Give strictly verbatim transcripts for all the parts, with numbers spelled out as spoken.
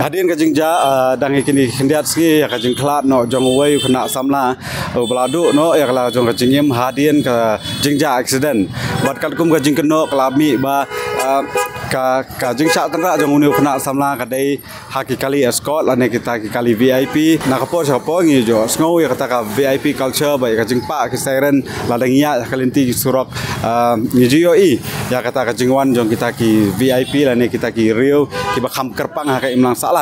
Hadien ka jingjia, ah, dang ïa kine khyndiat sngi ïa ka jingkhlad noh jong uwei u khynnah samla, u ba la duh noh ïa ka la jong ka jingim hadien ka jingjia accident. Bad katkum ka jingkynnoh ka la mih ba, ah, ka, ka jingshah tynrah jong une u khynnah samla ka dei ha ki kali escort lane kita ki kali V I P. Na ka por sha ka por ngi ju sngew ïa kata ka V I P culture ba ïa ka jingpah ki siren lada ngi ïaid ha ka lynti ki surok, ah, ngi ju ïohi ïa kata ka jingwan jong kita ki V I P lane kita ki riew kiba kham kyrpang ha ka imlang sahlang.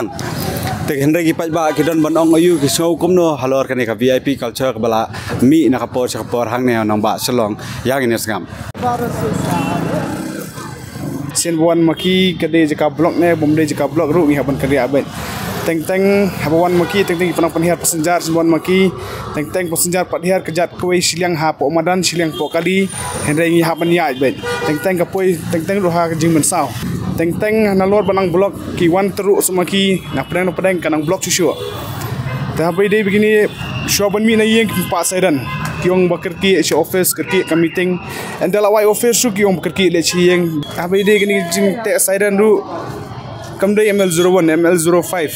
Te hynrei ki paidbah ki don ban ong aïu, ki sngew kumno halor kane ka V I P culture kaba la mih na ka por sha ka por hangne ha nongbah Shillong, ïa ngin ïa sngap. Sien ba wan ma ki ka dei jaka block ne bym dei jaka block ruh ngi hap ban kynriah beit. Teng teng haba wan ma ki teng teng ki pynang pynhiar passenger sien ba wan ma ki. Teng teng passenger pat hiar ka jait kawei shiliang hapoh madan shiliang hapoh kali. Hynrei ngi hap ban ïaid beit. Teng teng ka poi teng teng ruh ha ka jingmynsaw. Teng teng nalor ba nang block ki wan tyrwa sa ma ki na pdeng na pdeng ka nang block shuh shuh. Te haba ïadei bad kine shuwa ban mih na ïing ki pynpah siren. Ki ong ba kyrkieh sha office, kyrkieh ka meeting. Ynda la wai office ruh ki ong ba kyrkieh leit sha ïing. Haba ïadei kine ki jingteh siren ruh kam dei M L zero one, M L zero five,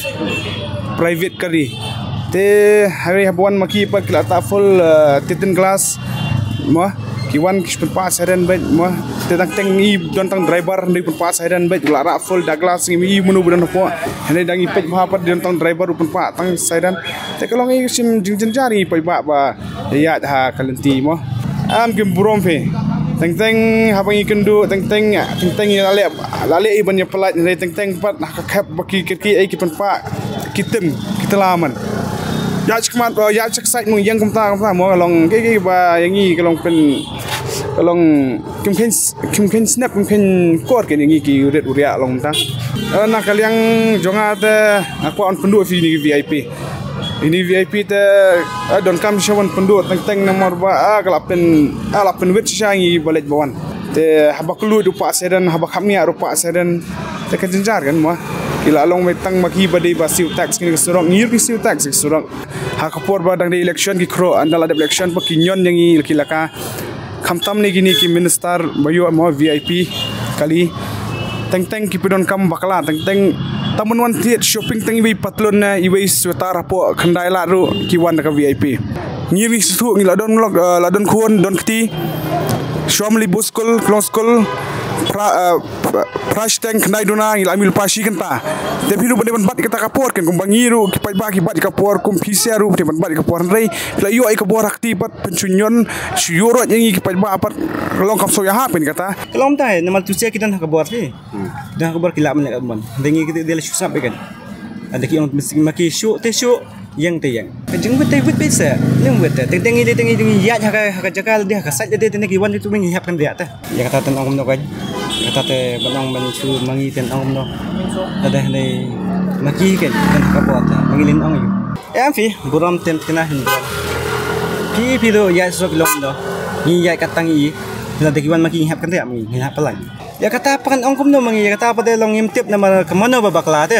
private kali. Te hynrei haba wan ma ki pat ki la tah full, eh, tinted glass. Mo, ki wan ki pynpah siren beit mo. Te teng teng i don tang driver hynrei pynpah siren beit, la rah full da glass, ngi i mano ba don hapoh. Hynrei dang i peit bha pat don tang driver u pynpah tang siren. Te ka long i ka shim jingjynjar i paidbah ba ïaid ha ka lynti mo. Em, kim burom phi. Teng teng haba ngi kynduh teng teng, teng teng ïa la leh, la leh i ban ïa pyllait, hynrei teng teng pat ha ka khep ba ki kyrkieh ei ki pynpah ki tim ki tylla man. Ïa shikmat, ïa shikmat mung ïeng kumta kumta mo, ka long ki ki ba ïa ngi ka long pyn, ka long kim khein, kim khein snap, kim khein kor ki ïa ngi ki rit u riak long kumta. Eh, na ka liang jong nga te nga kwah ban pynduh phi ïa ngi V I P. Ïa ngi V I P te, eh, donkam shuh ban pynduh teng teng namar ba, ah, ka la pyn, ah, la pynwit shisha ïa ngi ba leit ba wan. Te haba kylluid ruh pah siren, haba kham ngiah ruh pah siren. Te ka jynjar kan mo. Ki la long beit tang ma ki ba dei ba siew tax kine ki surok, ngi ruh ngi siew tax ki surok. Ha ka por ba dang dei election ki khroh, ynda la dep election ba ki ñion ïa ngi ki la ka. Khamtam ne kine ki minister ba ïoh mo V I P kali. Teng teng ki pyndonkam bakla, teng teng tang ban wan thied shopping tang iwei patlun ne iwei sweater hapoh khyndai lad ruh ki wan da ka V I P. Ngi ri suthu ngi la don lok, eh, la don khun, don kti. Shuwa mynta buh skul, klong skul. Phra, eh, phra shiteng khyndai duna ngi la mih lypa shi kynta. Te phi ruh ban dei ban bat ïa kata ka por kan kumba ngi ruh ki paidbah ki bat ïa ka por kum phi sha ruh ban dei ban bat ïa ka por hynrei phi la ïoh ïa ka bor ha kti pat. Pynshun ñion, shu ïoh ruh ïa ngi ki paidbah pat, ka long kam sngewsih ha pyn kata. Ka long tai, namar tu sia ki don ha ka bor hi. Don ha ka bor ki lah ban leh ka mon. Hynrei ngi ki dei la shu sngap ïa kan. Ada ki ong mesti ma ki shu te shu, ïeng te ïeng. Ka jingwit te wit beit se, ïeng wit te. Teng teng ngi dei teng ngi dei ngi ïaid ha ka, ha ka jaka lade, ha ka side lade, teng ngi wan tu ngi hap kan dia te. Ïa kata ten ong kumno kan. Ïa kata te ban ong ban shu ma ngi ten ong kumno. Lada hynrei ma ki kan, kan ha ka bor te. Ma ngi lin ong ïa. Em phi, burom tem kena hin burom. Phi, phi ruh ïaid surok long do. Ngi ïaid kat tang i. Phi la dei ki wan ma ki ngi hap kynriah ma ngi, ngi hap palat. Ïa kata pat kan ong kumno ma ngi, ïa kata pat de long ngim tip namar ka mano ba bakla te.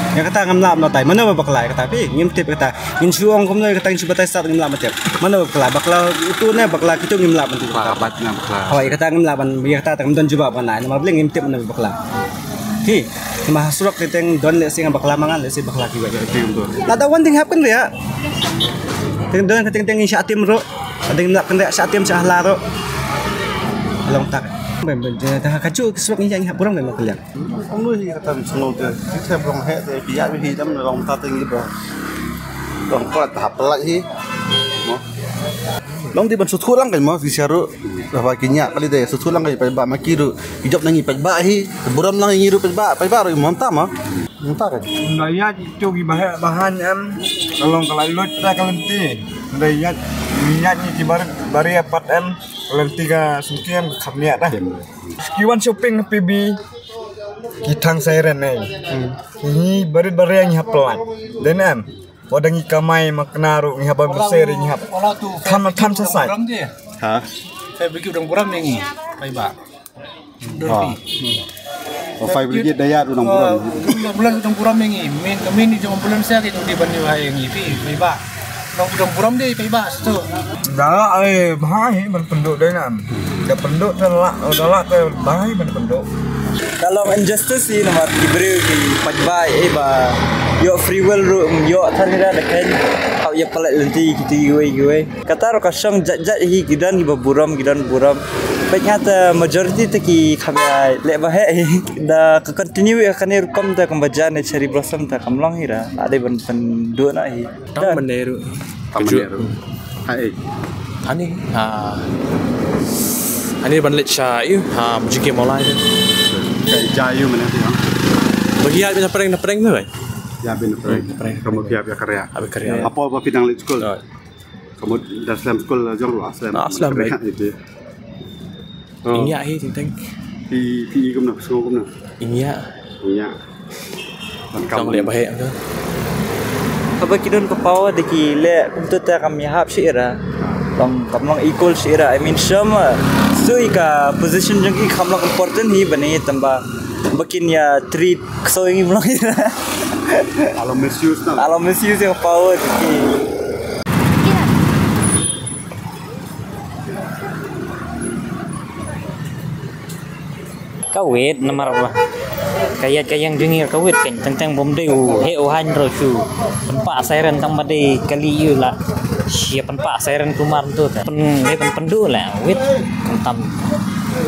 Ïa kata ngam lah ban batai, mano ba bakla ïa kata phi, ngim tip ïa kata. Ngin shu ong kumno ïa kata ngin shu batai stad ngim lah ban tip. Mano ba bakla, bakla utu ne bakla kitu ngim lah ban tip. Ba bat na bakla. Hoi, ïa kata ngim lah ban, ïa kata ngam don jubab ban ai, namar balei ngim tip mano ba bakla. Phi. Te ma ha surok te teng don lehse nga bakla ma nga lehse bakla kiwei. Lada wan te ngi hap kynriah. Teng don ka teng teng ngi shah tim ruh. Lada ngim lah kynriah shah tim shah hala ruh. Long tak. Ban ban te ha kajuh ki surok ngi ïa ngi hap burom ban ma kylliang. Ong lui hi kata sngewte. Te burom he te phi ïa hi dam long ta te ngi ba. Long palat hap palat hi. Mo. Long dei ban suthu lang kan mo phi sha ruh. Haba ki ñiah kali de suthu lang kan paidbah ma ki ruh. Ki jop na ngi paidbah hi. Burom lang ngi ruh paidbah, paidbah ruh mo mynta mo. Mynta kan. Ynda ïaid itu ki baheh bahan em. Ka long ka la lut ta ka lynti. Ynda ïaid, ïaid ngi ki barit baria pat em. Ka lynti ka sngewthuh em ka kham ñiah ta. Ki wan shopping ha P B. Ki thang siren ne. Ngi barit baria ngi hap palat. Dei ne em. Wat dang ngi kamai ma kena ruh ngi hap ban bersih ngi hap. Tham tham sasai. Ha? Fire brigade u dang burom ïa ngi. Paidbah. Ha. Oh, fire brigade da ïa u dang burom. Ambulance u dang burom ïa ngi. Min, min ni jong ambulance ïa ki jong di ban ïa ngi phi, paidbah. Dang u dang burom de paidbah satu. Da la ai bha hi ban pynduh dei nam. Da pynduh te la, da la te bha hi ban pynduh. Ka long injustice hi namar ki briew ki paidbah eh ba ïoh free will ruh, ym ïoh than ïa da khein. Hap ïa palat lynti kiti kiwei kiwei. Kata ruh ka shong jait jait hi, ki don kiba burom, ki don burom. Peit nga te majority te ki kham ïa leh ba heh hi. Da ka continue ïa kane rukom te kumba jan ïa cherry blossom te kam long hi ra. La dei ban pynduh noh hi. Tang ban dei ruh. Tang ban dei ruh. Hai. Hani, ha. Hani ban leit sha ïu, ha, mujike molai tu. Kai ja ïu mana tu, ha? Bagi ïa bina prank, na prank tu, bai? Ïa bina prank. Hmm, prank. Kamu ïa, ïa karya. Abi karya. Apa, apa pidang leit skul? Oh. Kamu dah slem skul jong ruh, slem. Ah, slem, karya bai. Itu. Oh. Ingia hi, ting ting. Pi, pi kumno, sngew kumno? Ingia. Ingia. Ban kam. Jong leh ba heh tu. Haba ki don ka power de ki leh kumta te kam ïahap shi ira. Kam, kam long equal shi ira. I mean, shem, sui ka position jong ki kam long important hi bane tamba ba kin ïa treat kso ïa ngi long ira. Alo misuse na. Alo misuse ïa ka power de ki. Ka wit namar ba ka ïaid ka ïeng jong ngi ka wit, kan teng teng bym dei u heh u haiñ ruh shu pynpah siren tang ba dei kali ïu la. Shu pynpah siren kumar tu ta. Pyn, dei pyn, pynduh la wit. Kan tam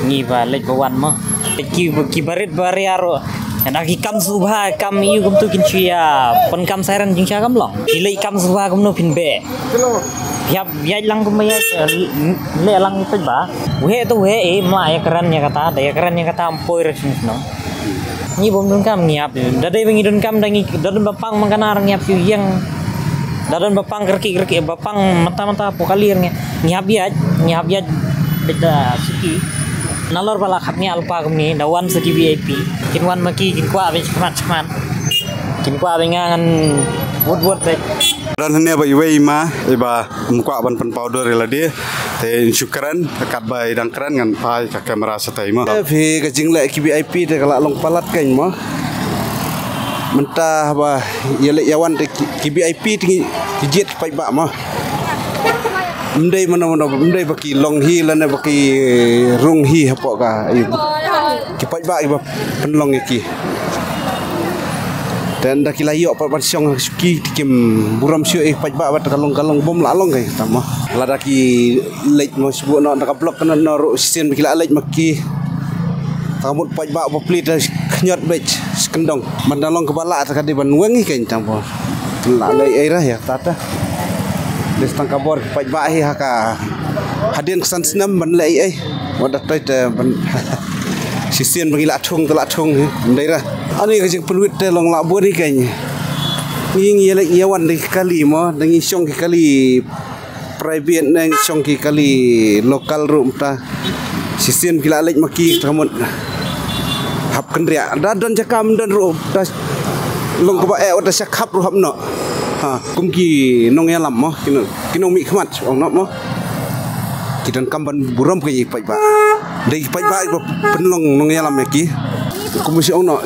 ngi ba leit ba wan mo. Ki, ki barit baria ruh. Hana ki kam sngewbha, kam ïu kumtu kin shu ïa pynkam siren jingshisha kam long. Ki leit kam sngewbha kumno phin beh. Ïap, ïaid lang kumba ïaid, eh, leh lang peit ba. Wei tu wei, eh, mla ïakren ïa kata, da ïakren ïa kata ym poi ra shisha no. Ngi bym donkam ngi ïap. Da dei ba ngi donkam da ngi, da don ba pang man kana ra ngi ïap shu ïeng. Da don ba pang kyrkieh kyrkieh, ba pang mynta mynta pok kali ngi, ngi hap ïaid, ngi hap ïaid beit da suki. Nalor ba la khap ngi alpa kumne, da wan sa ki V I P. Kin wan ma ki, kin kwah beit shmat shmat. Kin kwah beit nga ngan wut wut beit. Don hangne ba iwei i ma, iba ym kwah ban pynpaw dur ïa lade. Te in shu kren, katba i dang kren ngan phai ka kamera shatai mo. Phi ka jingleh ki V I P te ka la long palat kein mo. Mynta ba ïaleh ïawan te ki, ki V I P te ki, ki jied paidbah mo. Ym dei mano mano, ym dei ba ki long hi lane ba ki rung hi hapoh ka, ïa, ki paidbah kiba pynlong ïa ki. Te ynda ki la ïoh pat ban shong ha ki, te kim burom shuh ïa ki paidbah bad ka long ka long bym lah long kai tang mo. Lada ki leit mo shu buh noh da ka block kane noh ruh shisien ba ki la leit ma ki. Tang mut paidbah ba plie te khñiot beit shi kyndong. Ban da long kaba lah te ka dei ban weng hi kein tang mo. Lah leh ei ra ïa kata te. Dei tang ka bor paidbah hi ha ka hadien ka san snem ban leh ei ei. Wat da toi te ban shisien ba ngi la thung te la thung hi. Ym dei ra. Ani ka jingpynwit te long lah bun hi kein. Ngi ngi ïaleh ngi ïawan da ki kali mo, da ngi shong ki kali private ne ngi shong ki kali local ruh mynta. Shisien ki la leit ma ki tang mut. Hap kynriah. Da don jaka ym don ruh da long kaba eh da sha khap ruh hap noh. Ha, kum ki nongïalam mo, ki nong, ki nongmihkhmat ong noh mo. Ki donkam ban burom ki paidbah. Dei ki paidbah ba pynlong nongïalam ïa ki. Kum shi ong noh.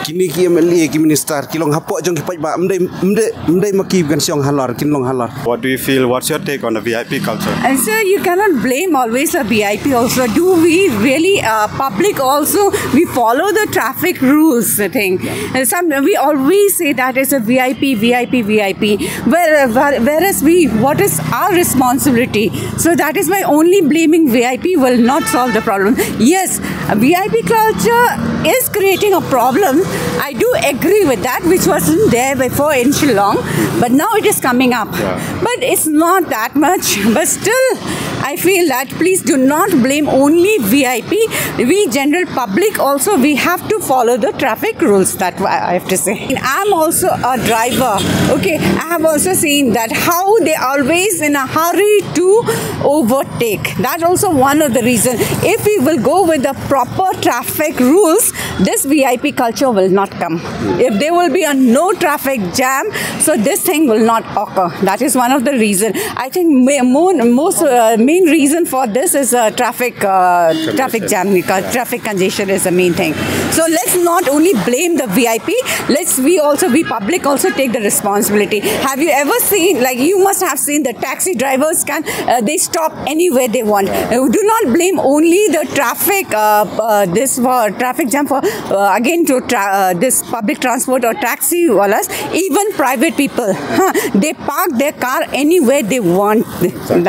Kine ki M L A, ki minister, ki long hapoh jong ki paidbah, ym dei, ym dei, ym dei ma ki ban shong halor, kin long halor. What do you feel? What's your take on the V I P culture? And sir, you cannot blame always a V I P also. Do we really, uh, public also, we follow the traffic rules, I think. Uh, some, we always say that is a V I P, V I P, V I P. Where-, where-, whereas we, what is our responsibility? So that is why only blaming V I P will not solve the problem. Yes, V I P culture is creating a problem. I do agree with that, which wasn't there before in Shillong, but now it is coming up. Yeah. But it's not that much. But still, I feel that please do not blame only V I P. We general public also, we have to follow the traffic rules. That I have to say. I'm also a driver. Okay, I have also seen that how they always in a hurry to overtake. That also one of the reason. If we will go with the proper traffic rules, this V I P culture will not come. If there will be a no traffic jam, so this thing will not occur. That is one of the reason. I think ma-, mo-, most, uh, Main reason for this is uh, traffic uh, traffic jam. Uh, traffic congestion is the main thing. So let's not only blame the V I P. Let's we also we public also take the responsibility. Have you ever seen, like, you must have seen the taxi drivers can uh, they stop anywhere they want. Uh, do not blame only the traffic. Uh, uh, this for traffic jam for uh, again to tra- uh, this public transport or taxi walas. Even private people, huh, they park their car anywhere they want.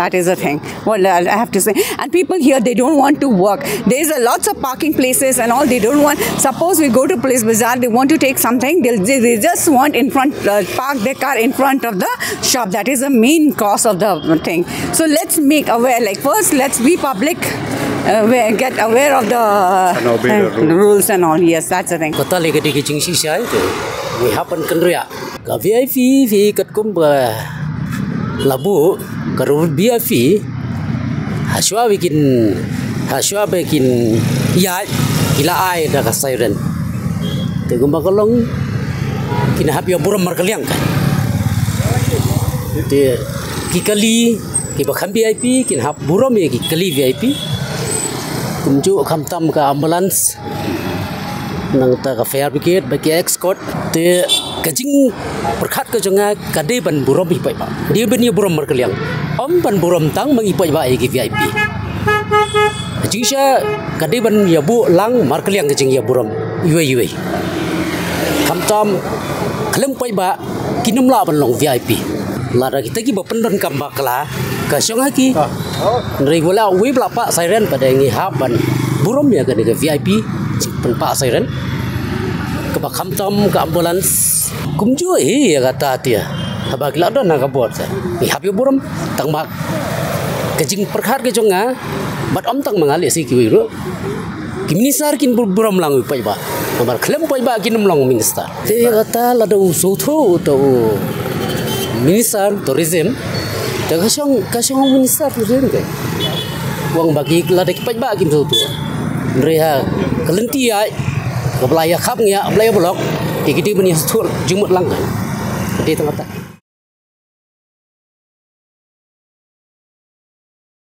That is a thing. Well, I have to say, and people here, they don't want to work. There's a lots of parking places and all. They don't want. Suppose we go to police bazaar, they want to take something. They'll, they they just want in front, uh, park their car in front of the shop. That is the main cause of the thing. So let's make aware. Like, first, let's be public, uh, aware- get aware of the, uh, rules and all. Yes, that's the thing. Kata lei ka dei ka jingshisha ïa te. We happen kan ria. Ka V I P, V I P katkum ba la buh ka ruh V I P. Hashwa ba kin, hashwa ba kin ïaid, ki la ai da ka siren. Te kumba ka long, kin hap ïa burom markylliang ka. Te ki kali, ki ba kham V I P, kin hap burom ïa ki kali V I P. Kumjuh khamtam ka ambulance. Nangta ka fire brigade, ba ki escort. Te ka jingpyrkhat ka jong nga ka dei ban burom ïa ki paidbah. Dei ban ïa burom markylliang. Ym ban burom tang ma ngi paidbah ïa ki V I P. Ka jingshisha ka dei ban ïa buh lang markylliang ka jingïa burom. Iwei iwei. Khamtam khlem paidbah kin ym lah ban long V I P. Lada kita ki ba pyndonkam bakla ka shong ha ki. Hynrei wala wei ba la pah siren pat ngi hap ban burom ïa kane ka V I P. Jingpynpah siren kaba khamtam ka ambulance. Kumjuh hi ïa kata te. Haba ki la don ha ka bor te ngi hap ïa burom. Tang ba ka jingpyrkhat ka jong nga bad ym tang ma nga lehse kiwei ruh. Ki minister kin bur- burom lang ïa u paidbah. Namar khlem paidbah kin ym long minister. Te ïa kata lada u sngewthuh uta u minister tourism. Te ka shong, ka shong minister tourism te. Wan ba ki lada ki paidbah kim sngewthuh. Hynrei ha ka lynti ïa kaba la ïa khap ngi ïa, ba la ïa block. Te ki dei ban ïa sngewthuh jingmut lang. Ka dei tang kata.